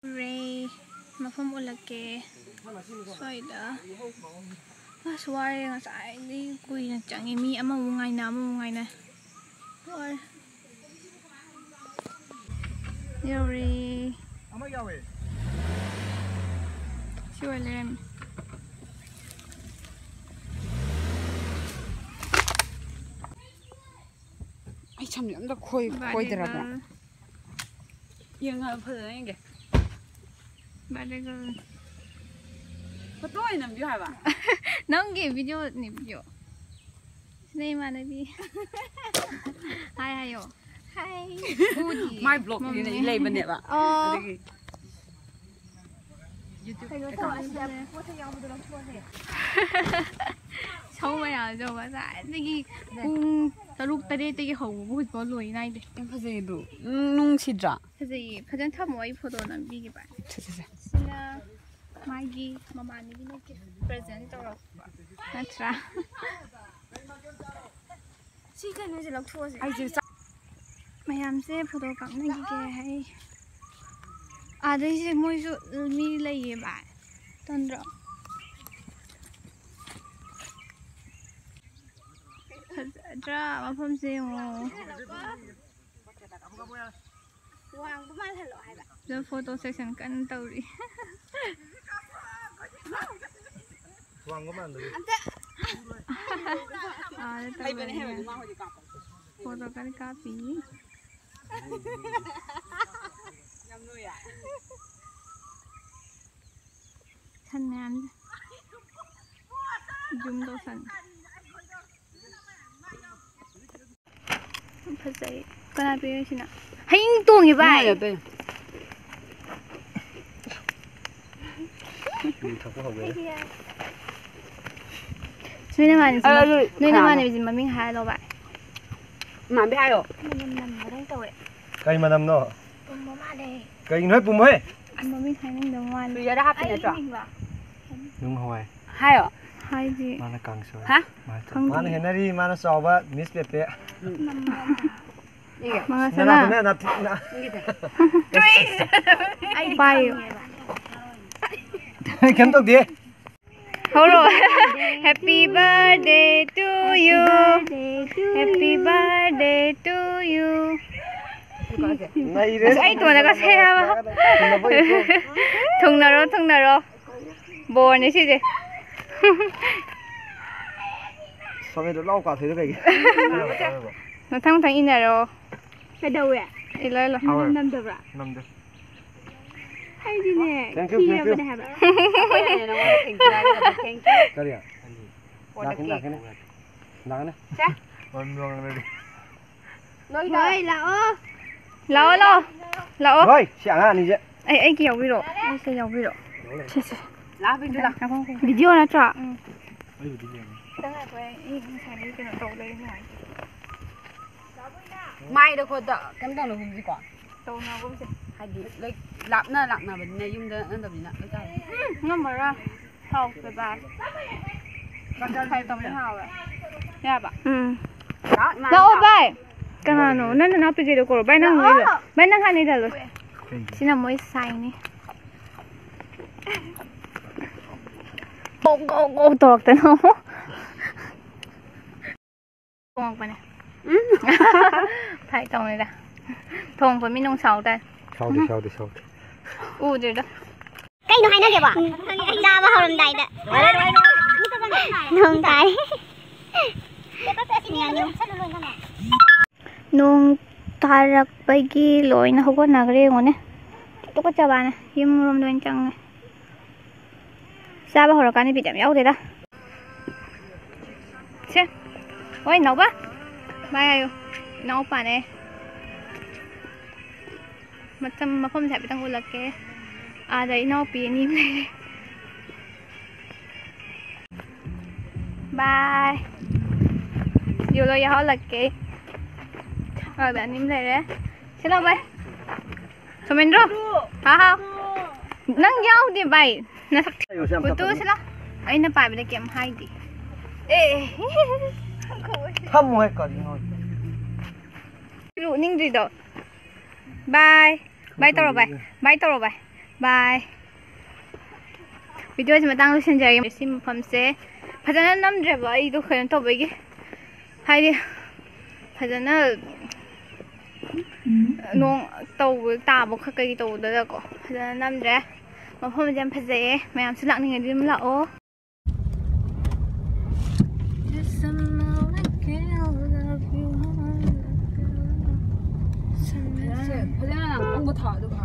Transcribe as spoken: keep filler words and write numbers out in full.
ꯔꯦ꯫ ꯃꯐꯝ ꯎꯠꯂꯛꯀꯦ꯫ ꯁ꯭ꯋꯥꯏꯗ꯫ ꯑꯁ, ꯋꯥꯔꯦ, ꯉꯁꯥꯏꯗꯒꯤ ꯀꯨꯏꯅ ꯆꯪꯉꯤ꯫ ꯃꯤ ꯑꯃꯃꯨꯛ ꯉꯥꯏꯅ, ꯑꯃꯃꯨꯛ ꯉꯥꯏꯅ꯫ ꯋꯥꯔꯦ꯫ ꯌꯧꯔꯦ꯫ ꯁꯤ ꯑꯣꯏ ꯂꯩꯔꯝꯃꯦ꯫ ꯑꯩ ꯁꯝꯁꯦ ꯑꯝꯇ ꯈꯣꯏ-, ꯈꯣꯏꯗ꯭ꯔꯕ? ꯌꯦꯡꯉ ꯐꯖꯅ ꯌꯦꯡꯒꯦ꯫ ꯐꯣꯇꯣ ꯑꯣꯏꯅ ꯅꯝꯕꯤꯌꯨ ꯍꯥꯏꯕ? ꯅꯪꯒꯤ ꯚꯤꯗꯤꯑꯣꯅꯤ, ꯚꯤꯗꯤꯑꯣ꯫ ꯁꯤꯅ ꯏꯃꯥꯟꯅꯕꯤ꯫ ꯍꯥꯏ ꯍꯥꯏꯌꯣ꯫ ꯍꯥꯏ꯫ ꯎꯗꯤꯌꯦ꯫ ꯃꯥꯏ ꯕ꯭ꯂꯣꯛ ꯃꯝꯃꯦ꯫ ꯂꯩꯕꯅꯦꯕ꯫ ꯑꯣ꯫ ꯑꯗꯨꯒꯤ꯫ ꯀꯩꯅꯣ ꯇꯧꯔꯁꯤꯗ, ꯄꯣꯠ ꯆꯩ ꯌꯥꯎꯕꯗꯣ ꯂꯧꯊꯣꯛꯑꯁꯦ꯫ ꯁꯧ ꯃꯌꯥꯝꯁꯦ ꯉꯁꯥꯏꯗꯒꯤ ꯄꯨꯡ ꯇꯔꯨꯛ ꯇꯔꯦꯠꯇꯒꯤ ꯍꯧꯕꯕꯨ ꯍꯧꯖꯤꯛꯐꯥꯎ ꯂꯣꯏ ꯅꯥꯏꯗꯦ꯫ ꯌꯥꯝ ꯐꯖꯩ ꯑꯗꯨ꯫ ꯎꯝ, ꯅꯨꯡꯁꯤꯗ꯭ꯔꯥ? ꯐꯖꯩꯌꯦ꯫ ꯐꯖꯅ ꯊꯝꯃꯣ, ꯑꯩ ꯐꯣꯇꯣ ꯅꯝꯕꯤꯒꯦ ꯚꯥꯏ꯫ ꯁꯦ, ꯁꯦ, ꯁꯦ꯫ ꯁꯤꯅ ꯃꯥꯒꯤ ꯃꯃꯥꯟꯅꯕꯤꯅ ꯒꯤꯐ ꯄ꯭ꯔꯦꯖꯦꯟ ꯇꯧꯔꯛꯄ ꯅꯠꯇ꯭ꯔꯥ? ꯁꯤ ꯀꯩꯅꯣꯁꯦ ꯂꯧꯊꯣꯛꯑꯁꯦ꯫ ꯑꯩꯁꯦ ꯆꯥ- ꯃꯌꯥꯝꯁꯦ ꯐꯣꯇꯣ ꯀꯥꯞꯅꯈꯤꯒꯦ ꯍꯥꯏ꯫ ꯑꯥꯗꯩꯁꯦ ꯃꯣꯏꯁꯨ ꯃꯤ ꯂꯩꯌꯦ ꯚꯥꯏ꯫ ꯇꯟꯗ꯭ꯔꯣ? ꯐꯖꯗ꯭ꯔꯥ ꯃꯐꯝꯁꯦ ꯌꯦꯡꯉꯣ꯫ ꯋꯥꯡꯕ ꯃꯥꯜꯍꯜꯂꯣ ꯍꯥꯏꯕ꯫ ꯑꯗꯣ ꯐꯣꯇꯣ ꯁꯦꯁꯟ ꯀꯟꯅ ꯇꯧꯔꯤ꯫ ꯋꯥꯡꯕ ꯃꯥꯟꯕꯗꯤ꯫ ꯑꯝꯇ ꯑꯥꯗ ꯍꯩꯕꯅꯦ, ꯇꯧꯔꯤ꯫ ꯍꯩꯕꯅꯦ, ꯃꯥ ꯍꯧꯖꯤꯛ ꯀꯥꯞꯄꯅꯦ꯫ ꯐꯣꯇꯣ ꯀꯟꯅ ꯀꯥꯞꯄꯤ꯫ ꯌꯥꯝ ꯅꯣꯏꯌꯦ꯫ ꯁꯟ ꯃꯌꯥꯝꯁꯦ꯫ ꯖꯨꯝ ꯇꯧꯁꯟꯒꯦ꯫ ꯐꯖꯩ꯫ ꯀꯅꯥ ꯄꯤꯔꯤꯅꯣ ꯁꯤꯅ? ꯍꯌꯤꯡ ꯇꯣꯡꯉꯦ ꯚꯥꯏ꯫ ꯅꯨꯡꯉꯥꯏꯔꯦ ꯑꯇꯩ꯫ ꯌꯨ ꯊꯛꯄ ꯍꯧꯒꯦ꯫ ꯅꯣꯏ ꯅꯃꯥꯟꯅꯕꯤꯁꯤ ꯑ, ꯑꯗꯨ ꯅꯣꯏ ꯀꯅꯥꯅꯣ? ꯅꯃꯥꯟꯅꯕꯤꯁꯤ ꯃꯃꯤꯡ ꯍꯥꯏꯔꯣ ꯚꯥꯏ꯫ ꯏꯃꯥꯟꯕꯤ ꯍꯥꯏꯌꯣ꯫ ꯃꯅꯝ ꯅꯝꯕꯗꯧ ꯇꯧꯋꯦ꯫ ꯀꯩ ꯃꯅꯝꯅꯣ? ꯄꯨꯝꯕ ꯃꯥꯜꯂꯦ꯫ ꯀꯩꯒꯤꯅꯣ ꯍꯦ ꯄꯨꯝꯕ ꯍꯦ? ꯃꯃꯤꯡ ꯍꯥꯏꯅꯤꯡꯗꯕ ꯃꯥꯜꯂꯦ꯫ ꯐ꯭ꯔꯤꯖꯔꯗ ꯍꯥꯞꯄꯤ ꯑꯩꯒꯤ ꯅꯠꯇ꯭ꯔꯣ? ꯃꯤꯡꯂꯣ? ꯅꯨꯡ ꯍꯋꯥꯏ꯫ ꯍꯥꯏꯌꯣ꯫ ꯍꯥꯏꯗꯤ꯫ ꯃꯥꯅ ꯀꯥꯡꯁꯣꯏ꯫ ꯍꯥ? ꯃꯥꯅ ꯆꯝꯐꯨꯠ꯫ ꯈꯪꯗꯦ꯫ ꯃꯥꯅ ꯍꯦꯟꯅꯔꯤ, ꯃꯥꯅ ꯆꯥꯎꯕ, ꯃꯤꯁ ꯄꯦꯄꯦ꯫ ꯎꯝ꯫ ꯅꯝꯕ꯫ ꯃꯉꯥ ꯁꯅꯥ꯫ ꯅꯅꯥꯛꯇꯅꯦ, ꯅꯥꯊꯤ-, ꯅ-, ꯄꯥꯏꯌꯨ꯫ ꯀꯩꯝ ꯇꯧꯗꯦ꯫ ꯍꯧꯔꯣ꯫ Happy birthday to you. Happy birthday to you. ꯅꯩꯔꯦ꯫ ꯑꯁ, ꯑꯩ ꯇꯣꯟꯗꯒ ꯁꯦ ꯍꯥꯏꯕ꯫ ꯊꯨꯝꯅꯕ ꯏꯀꯣ꯫ ꯊꯨꯡꯅꯔꯣ, ꯊꯨꯡꯅꯔꯣ꯫ ꯕꯣꯔꯅꯦ ꯁꯤꯁꯦ꯫ ꯁꯣꯃꯦꯟꯗꯣ ꯂꯥꯎ ꯀꯥꯊꯣꯏꯗꯣ ꯀꯩꯒꯤ? ꯃꯊꯪ ꯃꯊꯪ ꯏꯟꯅꯔꯣ꯫ ꯀꯩꯗꯧꯋꯦ? ꯏꯜꯂꯣ, ꯏꯜꯂꯣ꯫ ꯅꯝ-, ꯅꯝꯗꯕ꯭ꯔꯥ? ꯅꯝꯗꯦ꯫ ꯑꯩꯗꯤꯅꯦ, thank you, thank you꯫ ꯈꯤꯔꯕꯅꯦ ꯍꯥꯏꯕ꯫ ꯑꯩꯈꯣꯏꯅꯅꯦ ꯅꯉꯣꯟꯗ thank you ꯍꯥꯏꯒꯗꯕ, thank you꯫ ꯀꯔꯤ? ꯂꯥꯛꯀꯅꯤ, ꯂꯥꯛꯀꯅꯤ꯫ ꯂꯥꯛꯀꯅꯤ꯫ ꯁꯦ꯫ ꯅꯣꯏꯗ꯫ ꯍꯣꯏ, ꯂꯥꯛꯑꯣ꯫ ꯂꯥꯛꯑꯣ, ꯂꯥꯛꯑꯣ꯫ ꯂꯥꯛꯑꯣ꯫ ꯍꯣꯏ, ꯁꯤ ꯑꯉꯥꯡ ꯑꯅꯤꯁꯦ꯫ ꯑꯩ, ꯑꯩꯒꯤ ꯌꯥꯎꯕꯤꯔꯣ꯫ ꯑꯩꯁꯦ ꯌꯥꯎꯕꯤꯔꯣ꯫ ꯁꯦ, ꯁꯦ꯫ ꯂꯥꯛꯑꯣ, ꯕꯤꯟꯗꯨ, ꯂꯥꯛꯑꯣ꯫ ꯉꯥꯏꯈꯣ, ꯉꯥꯏꯈꯣ꯫ ꯚꯤꯗꯤꯑꯣ ꯅꯠꯇ꯭ꯔꯣ? ꯎꯝ꯫ ꯑꯩꯕꯨꯗꯤ ꯌꯦꯡꯉꯦ꯫ ꯈꯤꯇꯪ ꯉꯥꯏꯈꯣ, ꯑꯩ, ꯑꯩ ꯉꯁꯥꯏꯗꯒꯤ ꯀꯩꯅꯣ ꯇꯧ ꯂꯩ, ꯅꯨꯡꯉꯥꯏꯇꯦ꯫ ꯃꯥꯏꯗ ꯈꯣꯠꯇ ꯀꯩꯝ ꯇꯧꯅꯒꯨꯝꯁꯤꯀꯣ꯫ ꯇꯧꯅꯒꯨꯝꯁꯦ꯫ ꯍꯥꯏꯗꯤ, ꯂꯣꯏ ꯂꯥꯞꯅ ꯂꯥꯛꯅꯕꯅꯤꯅ, ꯌꯨꯝꯗ ꯅꯠꯇꯕꯅꯤꯅ, ꯂꯣꯏ ꯇꯥꯔꯦ꯫ ꯎꯝ, ꯉꯝꯃꯔꯣꯏ꯫ ꯍꯥꯎ, bye bye꯫ ꯀꯥꯏ ꯇꯧꯕꯅ ꯍꯥꯎꯋꯦ꯫ ꯌꯥꯕ? ꯎꯝ꯫ ꯂꯥꯛꯑꯣ, ꯂꯥꯛꯑꯣ, ꯚꯥꯏ꯫ ꯀꯅꯥꯅꯣ? ꯅꯪ ꯅꯅꯥꯎꯄꯤꯈꯩꯗꯣ ꯀꯧꯔꯣ꯫ ꯚꯥꯏ, ꯅꯪ ꯂꯥꯛꯑꯣ꯫ ꯂꯩꯔꯣ꯫ ꯚꯥꯏ, ꯅꯪ ꯍꯥꯟꯅ ꯏꯜꯍꯜꯂꯣ꯫ ꯀꯩꯒꯤ? ꯁꯤꯅ ꯃꯣꯏ ꯁꯥꯏꯅꯤ꯫ ꯀꯣꯛ, ꯀꯣꯛ, ꯀꯣꯛ ꯇꯧꯔꯛꯇꯅ ꯑꯃꯨꯛ꯫ ꯊꯣꯡꯉꯛꯄꯅꯦ꯫ ꯎꯝ꯫ ꯐꯥꯒꯤ ꯇꯧꯅꯤꯗ꯫ ꯊꯣꯡꯕ ꯃꯤ ꯅꯨꯡ ꯁꯥꯎ ꯇꯥꯔꯦ꯫ ꯁꯥꯎꯗꯦ, ꯁꯥꯎꯗꯦ, ꯁꯥꯎꯗꯦ꯫ ꯎꯗ꯭ꯔꯤꯗ꯫ ꯀꯩꯅꯣ ꯍꯥꯏꯅꯒꯦꯕ? ꯆꯥꯕ ꯍꯧꯔꯝꯗꯥꯏꯗ꯫ ꯅꯣꯡ ꯇꯥꯔꯦ꯫ ꯅꯣꯡ ꯇꯥꯔꯛꯄꯒꯤ ꯂꯣꯏꯅ ꯍꯧꯒꯠꯅꯈ꯭ꯔꯦ ꯌꯦꯡꯉꯣꯅꯦ꯫ ꯇꯨꯀꯠꯆꯕꯅ ꯌꯨꯝ ꯔꯣꯝꯗ ꯑꯣꯏꯅ ꯆꯪꯉꯦ꯫ ꯆꯥꯕ ꯍꯧꯔꯀꯥꯟꯗ ꯕꯤꯠ ꯌꯥꯝ ꯌꯥꯎꯗꯦꯗ꯫ ꯁꯦ꯫ ꯍꯣꯏ, ꯏꯅꯥꯎꯄꯥ꯫ ꯕꯥꯏ ꯍꯥꯏꯌꯨ꯫ ꯏꯅꯥꯎꯄꯥꯅꯦ꯫ ꯃꯇꯝ, ꯃꯐꯝꯁꯦ ꯍꯥꯏꯐꯦꯠꯇꯪ ꯎꯠꯂꯛꯀꯦ꯫ ꯑꯥꯗ ꯏꯅꯥꯎꯄꯤ ꯑꯅꯤ ꯑꯃ ꯂꯩꯔꯦ꯫ ꯕꯥꯏ꯫ ꯌꯣꯂꯣ ꯌꯥꯎꯍꯜꯂꯛꯀꯦ꯫ ꯑꯥꯗ ꯑꯅꯤ ꯑꯃ ꯂꯩꯔꯦ꯫ ꯁꯤ ꯂꯥꯎ, ꯕꯥꯏ꯫ ꯁꯣꯃꯦꯟꯗ꯭ꯔꯣ꯫ ꯍꯥꯎ, ꯍꯥꯎ꯫ ꯅꯪ ꯌꯥꯎꯗꯦ, ꯚꯥꯏ꯫ ꯅꯁꯛ ꯊꯤ-, ꯎꯇꯨ ꯁꯤ ꯂꯥꯎ꯫ ꯑꯩꯅ ꯄꯥꯏꯕꯗ ꯀꯩꯝ ꯍꯥꯏꯗꯦ꯫ ꯑꯦ꯫ ꯐꯝꯃꯣꯍꯦ, ꯀꯔꯤꯅꯣ? ꯎꯠꯅꯤꯡꯗ꯭ꯔꯤꯗꯣ꯫ ꯕꯥꯏ꯫ ꯕꯥꯏ ꯇꯧꯔꯣ ꯕꯥꯏ꯫ ꯕꯥꯏ ꯇꯧꯔꯣ ꯕꯥꯏ꯫ ꯕꯥꯏ꯫ ꯚꯤꯗꯤꯑꯣꯁꯤ ꯃꯇꯥꯡ ꯂꯣꯏꯁꯤꯟꯖꯔꯒꯦ꯫ ꯁꯤ ꯃꯐꯝꯁꯦ ꯐꯖꯅ ꯅꯝꯗ꯭ꯔꯦꯕ, ꯑꯩꯗꯣ ꯀꯩꯅꯣ ꯇꯧꯕꯒꯤ, ꯍꯥꯏꯗꯤ ꯐꯖꯅ ꯅꯣꯡ ꯇꯧꯕ, ꯇꯥꯕ ꯈꯛ ꯀꯩ ꯇꯧꯕꯗꯨꯗꯀꯣ ꯐꯖꯅ ꯅꯝꯗ꯭ꯔꯦ꯫ ꯃꯐꯝꯁꯦ ꯌꯥꯝ ꯐꯖꯩꯌꯦ, ꯃꯌꯥꯝꯁꯨ ꯂꯥꯛꯅꯤꯡꯉꯗꯤ ꯑꯗꯨꯝ ꯂꯥꯛꯑꯣ꯫ ꯐꯖꯅ ꯅꯪ ꯈꯣꯡꯕ ꯊꯥꯎ ꯑꯗꯨꯒ